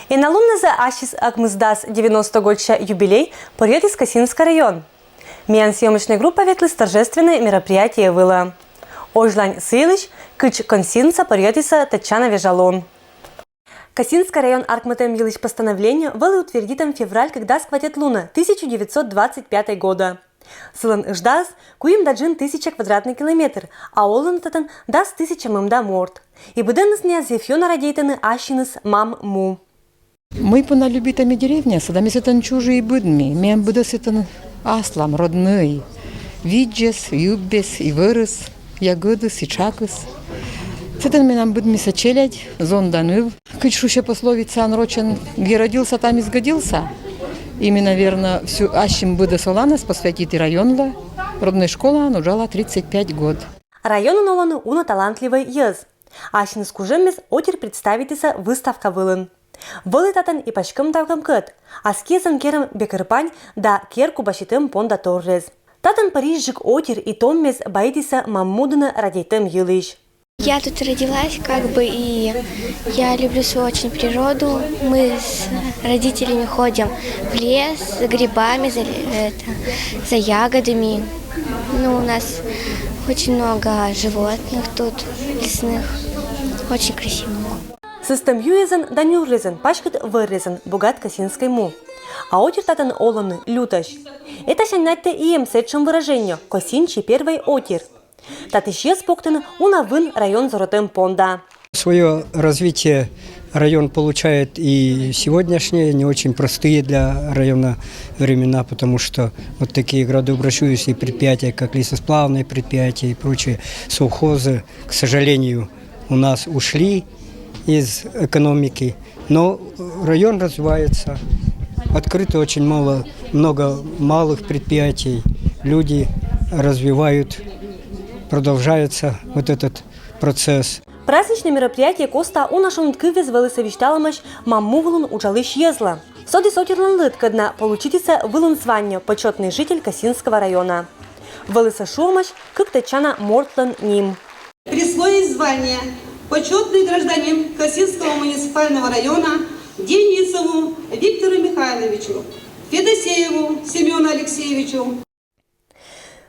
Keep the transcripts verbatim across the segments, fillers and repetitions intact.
Эн алунназэ ассиз ӧкмысдас девяносто годся юбилей пӧръётӥз Косинской район. Миян съёмочной группа ветлӥз торжественной мероприятие вылэ. Озьлань сылӥсь, кыӵе коньсинса пӧръётӥз тэтчана вежалун. Косинской район аркмытэм йылысь постановление выль утвердитэм февраль кыкдас кватет лунэ тысяча девятьсот двадцать пятого года. Сылэн ыждаез куинь да ӝыны тысяча квадратной километр, а оло на татын дас тысяча мында морт. И быдэныз ни зэв ёна радейтыны ассиныз Мамму. Мый понна любитэм деревня, садамес этэн чужи и быдми, мем быдэс этэн аслам, родной. Видзес, юббес, и вӧрыс, ягодыс, и чакыс. Сэтэн менам быдмиса челядь, зон да ныв. Кыӵе шусе пословица рочен: где родился, там и сгодился. И ми, наверно, всю ассим быдэс оланэз посвятиты районлы. Родной школаын ужала тридцать пять год. Районын оло ни уно талантливой йӧз. Ассиныз кужэммес отир представитыса выставка вылын. Вӧлы татын и паськем тавкемкӧт, аскезэн керем бекырпань да керку басьытэм понда торрез. Татын пӧрысь ӝык отир и томмес баитыса Мамму дыны радейтэм йылысь. Я тут родилась, как бы, и я люблю свою очень природу. Мы с родителями ходим в лес за грибами, за, это, за ягодами. Ну, у нас очень много животных тут, лесных. Очень красиво. Сыстэм юэзэн да нюррезэн паськыт вӧррезэн богат Косинской му. А отир татын оло ни лютась. Это сяна тӥ и эм сэтшем выражение: Косинчи первой отир. Татысьёс пуктыны уна вын район зоротэм понда. Своё развитие район получает и сегодняшние, не очень простые для района времена, потому что вот такие градообразующие предприятия, как лесосплавные предприятия и прочие совхозы, к сожалению, у нас ушли из экономики. Но район развивается, открыто очень мало, много малых предприятий, люди развивают, продолжается вот этот процесс. Праздничной мероприятие косто уна шоныт кывъёс вӧлысо висьталомась Мамму вылын уджалысь йӧзлы. Со дыр отирлэн лыд, кӧдна получитыса вылын звание «Почётный житель Косинского района». Вӧлысо шуомась кык тэтчана мортлэн ним. Присвоить звание «Почётный гражданин Косинского муниципального района» Денисову Виктору Михайловичу, Федосееву Семёну Алексеевичу.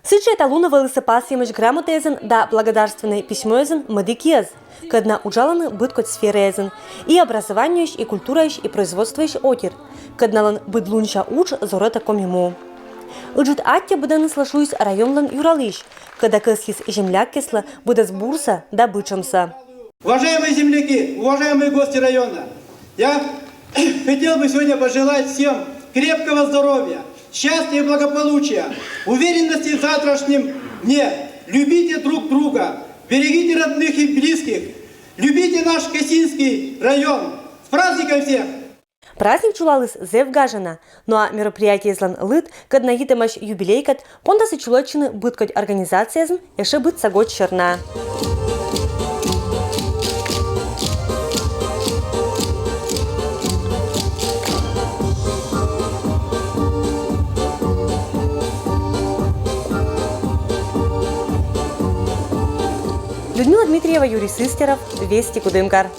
Сыӵе талун вӧлысо пасъемысь грамотаезэн да благодарственной письмоезэн мӧдык йӧз, кӧдна уджаланы быдкодь сфераезын: и образованиысь, и культураысь, и производствоысь отир, кӧдналэн быдлунся удж зоро та Коми му. Ыджыт аттьӧ быдэныслы шуиз районлэн юралысь, кӧда кӧсйиз землякъёслы быдэс бурсэ да быдӟымсэ. Уважаемые земляки, уважаемые гости района, я хотел бы сегодня пожелать всем крепкого здоровья, счастья и благополучия, уверенности в завтрашнем дне. Любите друг друга, берегите родных и близких, любите наш Косинский район. С праздником всех! Праздник чулалыз зэв гажано, но а мероприятиезлэн лыд, кӧдна йытэмась юбилейкӧд, пондаз ик чулэччыны быдкодь организациезэн эшшо быдса годсьӧрна. Людмила Дмитриева, Юрий Сыстеров, Вести, Кудымкар.